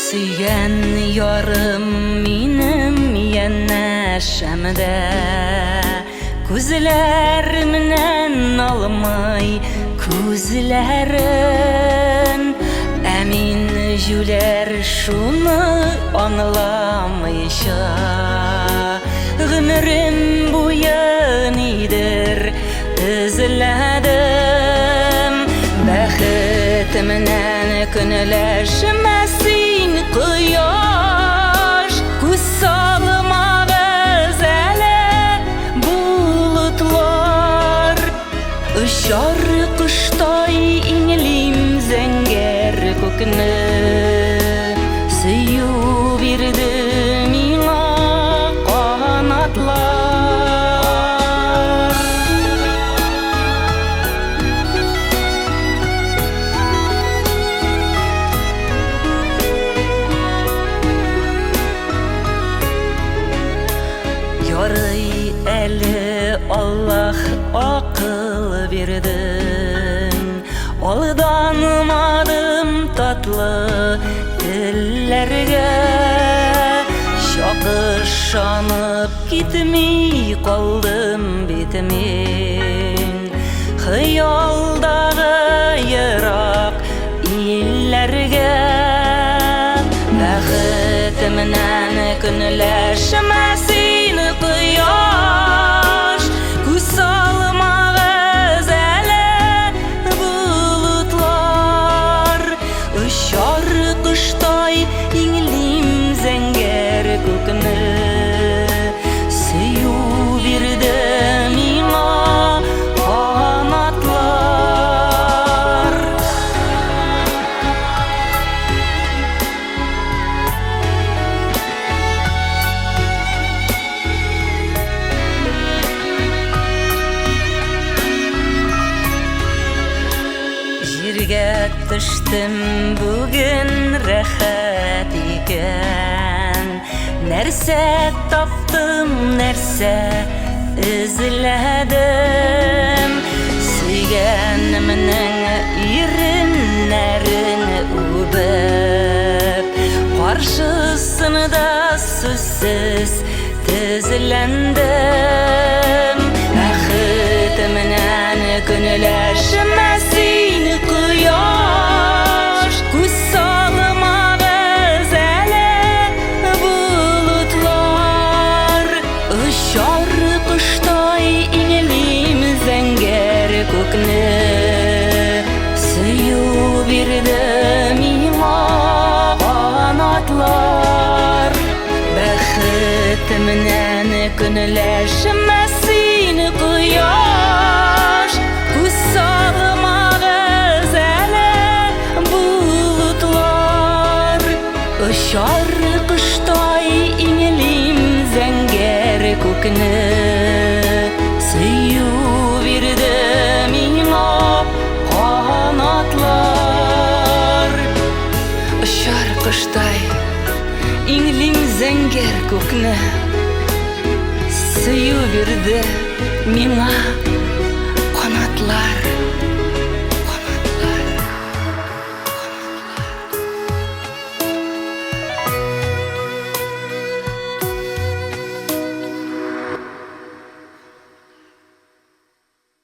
Сөйгән ярым минем янәшәмдә, Күзләремнән алмый күзләрен. Ә мин җүләр шуны аңламыйча, Гомерем буе нидер эзләдем. Бәхетемнән көнләшмә син, кояш, Күз салмагыз әле, болытлар. Очар коштай иңлим зәңгәр күкне, Сөю бирде миңа канатлар. Ярый әле Аллаһ акыл бирдең, Алданмадым татлы телләргә. Чак ышанып китми калдым бит мин Хыялдагы ерак илләргә. Бәхетемнән көнләшмә син, кояш, Күз салмагыз әле, болытлар. Очар коштай иңлим зәңгәр күкне, Сөю бирде миңа канатлар. Җиргә төштем бүген, рәхәт икән. Нәрсә таптым, нәрсә эзләдем? Сөйгәнемнең иреннәрен үбеп, Каршысында сүзсез тезләндем. Бәхетемнән көнләшмә син, кояш, Күз салмагыз әле, болытлар. Очар коштай иңлим зәңгәр күкне, Сөю бирде миңа канатлар. Бәхетемнән көнләшмә син, кояш, Күз салмагыз әле, болытлар. Очар коштай иңлим зәңгәр күкне, Сөю бирде миңа канатлар. Очар коштай иңлим зәңгәр күкне, Сөю бирде миңа канатлар.